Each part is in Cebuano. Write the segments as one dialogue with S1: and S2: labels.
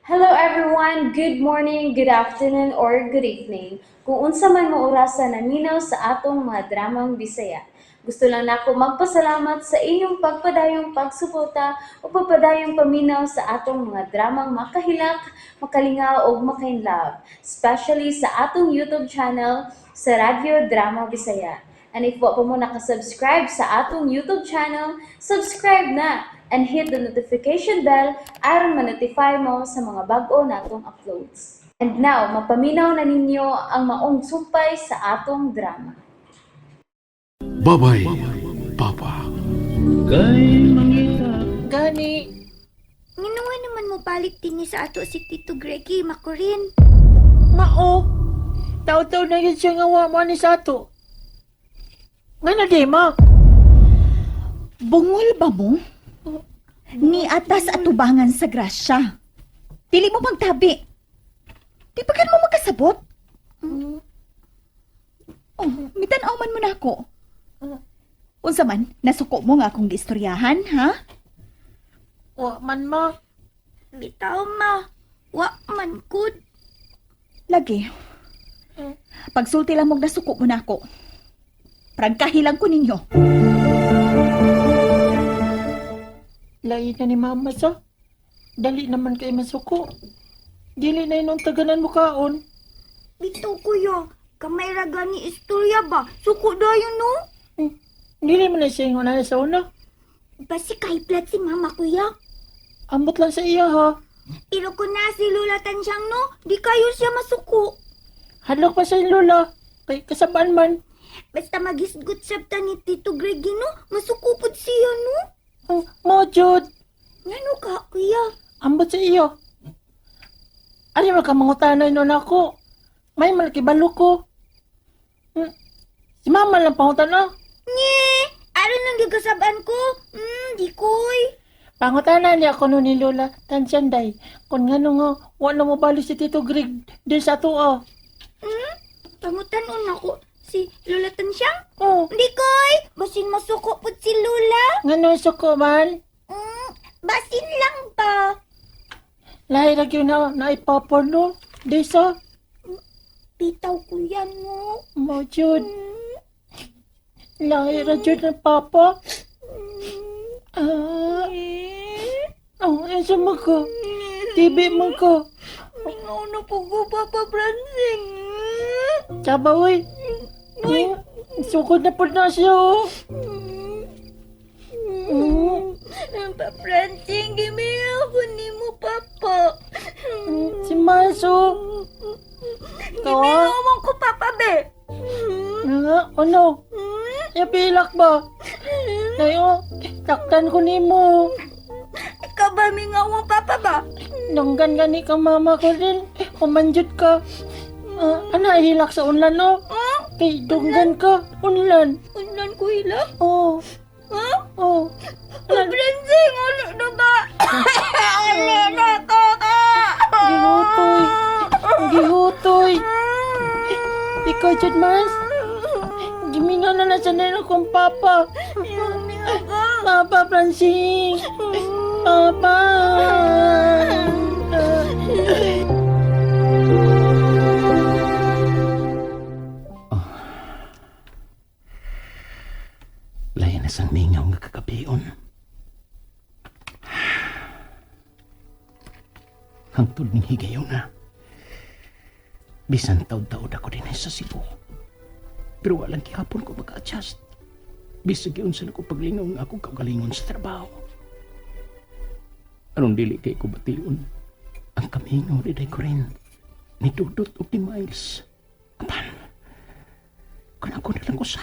S1: Hello everyone! Good morning, good afternoon, or good evening. Kung unsa man mo orasa naminaw sa atong mga dramang Bisaya. Gusto lang nako magpasalamat sa inyong pagpadayong pagsuporta o pagpadayong paminaw sa atong mga dramang makahilak, makalingaw ug makainlove, especially sa atong YouTube channel sa Radyo Drama Bisaya. And if wa pa mo nakasubscribe sa atong YouTube channel, subscribe na and hit the notification bell aron ma-notify mo sa mga bag-o natong uploads. And now, mapaminaw na ninyo ang maong sumpay sa atong drama.
S2: Babay, Papa.
S3: Gani,
S4: Ngano nga naman mo balik din sa ato si Tito Greggy, makurin.
S3: Mao. Taw-taw na yun siya nga wa mo ni sa ato. Nga na di, ma.
S5: Bungol ba mo? Ni atas atubangan sa grasya. Dili mo magtabi. Di ba kan mo magkasabot? Oh, mitanaw man mo na ako. Unsa man, nasuko mo nga akong giistoryahan, ha?
S3: Wa man, ma.
S4: Bitaw ma, wa man gud.
S5: Lagi. Pagsulti lang mong nasuko mo na ako. Prangkahilang ko ninyo.
S3: Lain na ni mama sa. Dali naman kay masuko. Dili na inong taganan mo kaon.
S4: Bitaw kuya, kamay ra gani istorya ba? Suko dayon no?
S3: Dili man na siya ingon na sa una.
S4: Basi kahiplat si mama kuya.
S3: Ambot lang sa iya ha.
S4: Pero kung na si Lola Tansyang no, di kayo siya masuko.
S3: Hadlok pa sa lola. Kay kasabaan man.
S4: Basta magisgot siya ta ni Tito Greggy no, masuko pud siya no.
S3: Oh, mo jud.
S4: Ngano ka kuya?
S3: Ambot sa iyo. Ari man ka mangutanay nun ako. May malaki balo ko. Si mama lang pangutan ah.
S4: Nye, aron lang gyud kasabaan ko. Di koy.
S3: Pangutana niya ako nun ni Lola Tansyanday. Kung nga nga, wala mo bali si Tito Greg din sa ato ah.
S4: Pangutan-on ako si Lola Tansyang.
S3: Oh,
S4: Di koy, basin masuko pud si Lola.
S3: nga no suko man.
S4: Basin lang ba?
S3: Lahi ra gyud na naipapor no. Di sa
S4: Bitaw kuya no.
S3: mo jud. Lahi ra jud ng papa. Ah. Oh, asa mo ko? TV mo ko.
S4: Mingaw na po ko, Papa Francine.
S3: Tsaba, uy. Uy, sukod na po na siya, oh.
S4: Papa Francine, gimingaw ko ni mo, Papa.
S3: Si Miles, oh.
S4: Gimingaw mo ko, Papa, be.
S3: Nga, ano? Yapilak ba? Nayo, taktan ko nimo.
S4: Ikaw ba mingaw mo, Papa ba?
S3: Nanggan gani ka mama ko rin. Kumanjud ka. Ah, ana, hilak sa unlan, oh. Kay dunggan ka, unlan.
S4: Unlan ko hilak?
S3: Oh,
S4: Ha?
S3: oh.
S4: Papa Francine, uli na ba? Uli na ko ka!
S3: Gihutoy. Gihutoy. Ikaw, Jud Mars. Gimingaw na na sa nila kong papa.
S4: Mingaw ka.
S3: Papa Francine. Papa.
S2: Lain na sang mingaw nga kagabion. Hangtod ning higayon na. Bisan taod-taod ako din sa Cebu. Pero walang gihapon ko maka-adjust. Bisag yun sa ko paglingaw nga akong kaugalingon sa trabaho. Aron dili kay ko bation. Ang kamingaw di ko rin. Ni Dudut ug ni Miles. Apan, kung ako na lang usa.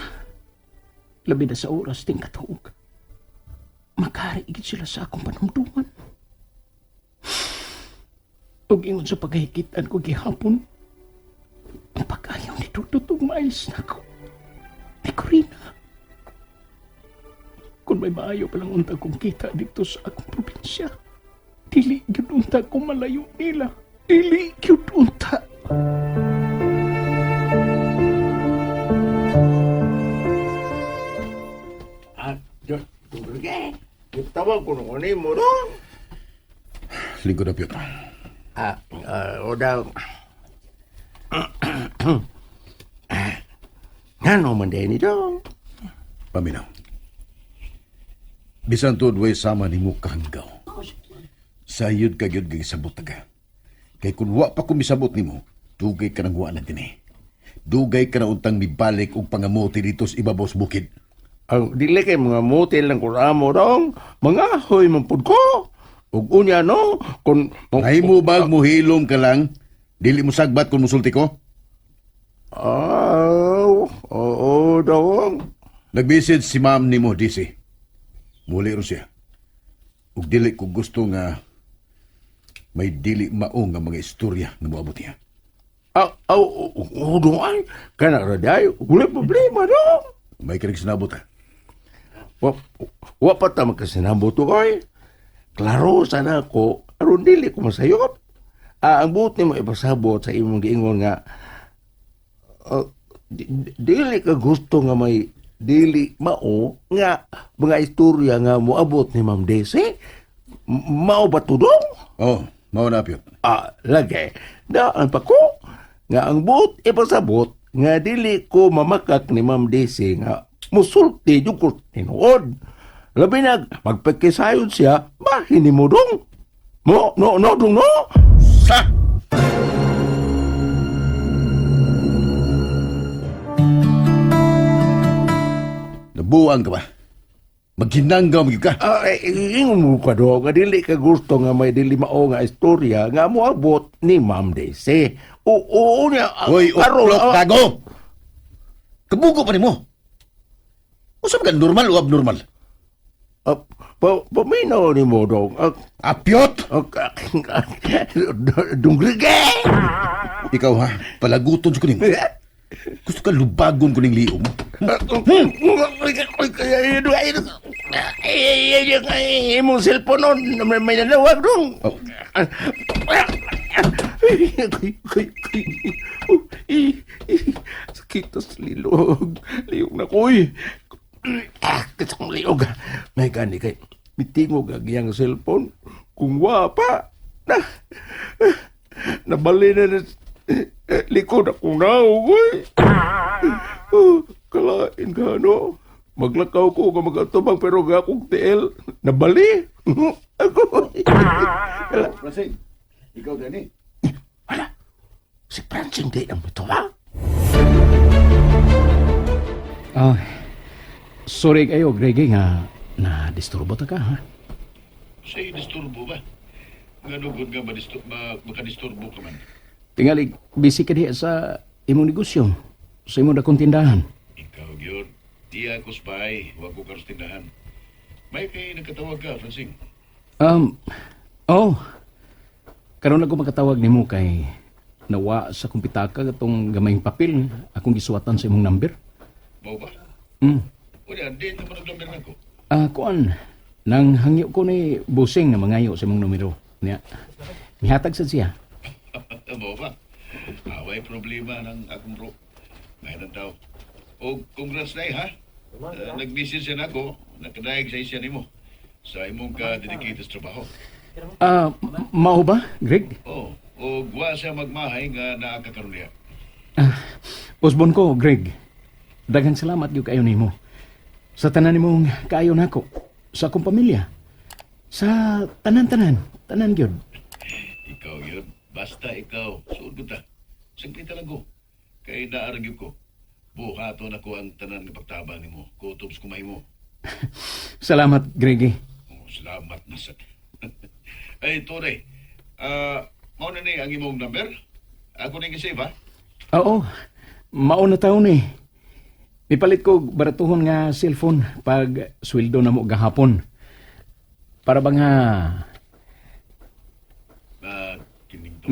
S2: Labi na sa oras ting katuog. Makari gid sila sa akong panumduman. Ug ingon sa pagkahikitan ko gihapon, ang pag-ayaw ni Dudut ug Miles nako. Ni Corina. Kung may maayo palang unta kong kita dito sa akong probinsya, dili gyud unta ko malayo nila. Dili gyud unta.
S6: Ah, Diyos, okay. Tawag ko nung mo ron.
S2: Lingkod na, Piotr.
S6: Ah, o daw. Ngano man din ito?
S7: Paminaw. Bisan tuod way sama nimo kahanggaw. Sayod ka gyud kay sabot ka. Kay kun wa pa ko misabot nimo, dugay ka nang wa na dinhi. Dugay ka na untang mibalik og pangamuti dito sa ibabaw sa bukid.
S6: Ang dili kay mga mutil ng kuramo dong, mga hoy man pud ko. Ug unya no, kun
S7: Ay mo bag muhilom ka lang, dili mo sagbat kung musulti ko.
S6: Aw, oo dong.
S7: Nag-message si ma'am nimo DC. Muli ro siya. Ug dili ko gusto nga may dili mao nga mga istorya nga moabot niya.
S6: Aw, aw, oo dong ay. Kana ra day, wala problema dong.
S7: May kinig sinabot ha.
S6: Wa, wa pa ta magkasinabot oy. Klaro sana ko, aron dili ko masayop. Ah, ang buot nimo ipasabot sa imong giingon nga dili ka gusto nga may dili mao nga mga istorya nga moabot ni Ma'am Daisy. Mao ba to dong?
S7: Oh, mao na pyot.
S6: Ah, lagi. Daan pa ko nga ang buot ipasabot nga dili ko mamakak ni Ma'am Daisy nga musulti jud ko tinuod. Labi na magpakisayon siya, bahin ni mo dong. Mo, no, no, dong, no.
S7: Sa! Nabuang ka ba? Maghinanggaw magyud ka.
S6: Ah, eh, ingon mo ka do, nga dili ka gusto nga may dili mao nga istorya nga moabot ni Ma'am Daisy. Oo, oo niya. Ah,
S7: Hoy,
S6: karon,
S7: uklok
S6: ah,
S7: gago! Kabugo pa nimo. Usa ba ka normal o abnormal?
S6: Ah, paminaw ni mo dong. Ah,
S7: Apyot!
S6: ah, Dungrige!
S7: Ikaw ha, palaguton ko nimo. Gusto ka lubagon ko ning lio mo.
S6: Imong cellphone nun, may nanawag dong.
S7: Oh.
S6: Sakit sa lilog. Liog na ko'y. Ah, kasang liog. May gani kay mitingog ang iyang cellphone. Kung wa pa, na, nabali na na likod akong naog, oy. Oh, kalain ka, no? Maglakaw ko nga magatubang pero nga akong TL. Nabali. Ako.
S7: Francine, ikaw gani.
S6: Hala, si Francine di ang mituwa.
S2: Ah, sorry kayo, Greggy, nga na-disturbo ta ka, ha?
S7: Say, disturbo ba? Nga nugod nga makadisturbo ka man.
S2: Tingali, busy ka diha sa imong negosyo, sa imong dakong tindahan.
S7: Ikaw, gyud. Di ako spy. Huwag ko karos tindahan. May kay nagkatawag ka, Francine.
S2: Oh, karon lang ko makatawag nimo kay nawa sa kumpitaka katong gamayng papel akong gisuwatan sa imong number.
S7: Mao ba?
S2: Mm.
S7: Unya, di naman ang number nako.
S2: Ah, kuan, nang hangyo ko ni Busing nga mangayo sa imong numero. Niya. Mihatag sad siya.
S7: Mao ba? Away problema ng akong bro. May tao. O congrats na ha. Nag-message siya nako, nakadayag sa isya nimo sa imong ka-dedicated sa trabaho.
S2: Ah, mao ba, Greg?
S7: Oh, o wa siya magmahay nga naa ka karon diha.
S2: Ah, usbon ko, Greg. Daghang salamat gyud kayo nimo. Sa tanan nimong kaayo nako, sa akong pamilya. Sa tanan-tanan, tanan gyud.
S7: Ikaw yun, basta ikaw, suod ko ta. Sagpita lang ko. Kay naa ra gyud ko. Buhaton ako ang tanan nga pagtabang nimo. Kutob sa kumahimo.
S2: Salamat, Greggy.
S7: Oh, salamat na sa. Ay, Tore. Ah, mao na ni ang imong number? Ako ning i-save ha.
S2: Oo, mao na taon eh. Mipalit ko baratuhon nga cellphone pag sweldo na mo gahapon. Para ba nga
S7: Ah, kining to.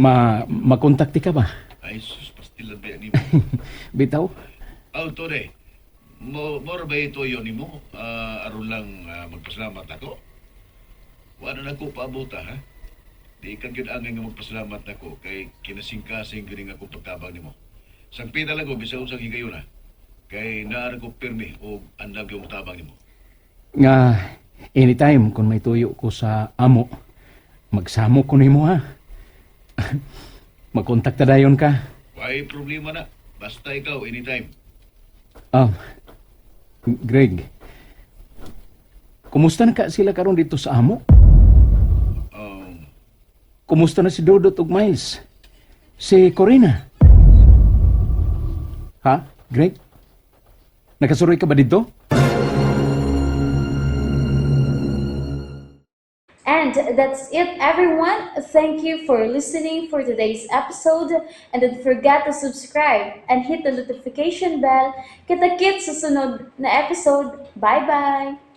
S2: makontakti ka ba?
S7: Ay, sus, pastilan ba nimo?
S2: Bitaw?
S7: Aw, Tore. Mo mo ra ba ito yon nimo? Ah, aron lang magpasalamat ako. Wala na ko paabota ha. Di ka gyud angay nga magpasalamat nako kay kinasingkasing gyud nga akong pagtabang nimo. Sangpita lang ko bisan unsang higayon ha. Kay naa ra ko pirmi og andam gyud tabang nimo.
S2: Nga anytime kung may tuyo ko sa amo, magsamo ko nimo ha. Magkontak ta dayon ka.
S7: Way problema na. Basta ikaw, anytime.
S2: Ah, Greg. Kumusta na ka sila karon dito sa amo? Kumusta na si Dodot ug Miles? Si Corina? Ha, Greg? Nakasuroy ka ba dito?
S1: And that's it, everyone. Thank you for listening for today's episode. And don't forget to subscribe and hit the notification bell. Kita-kits sa sunod na episode. Bye-bye!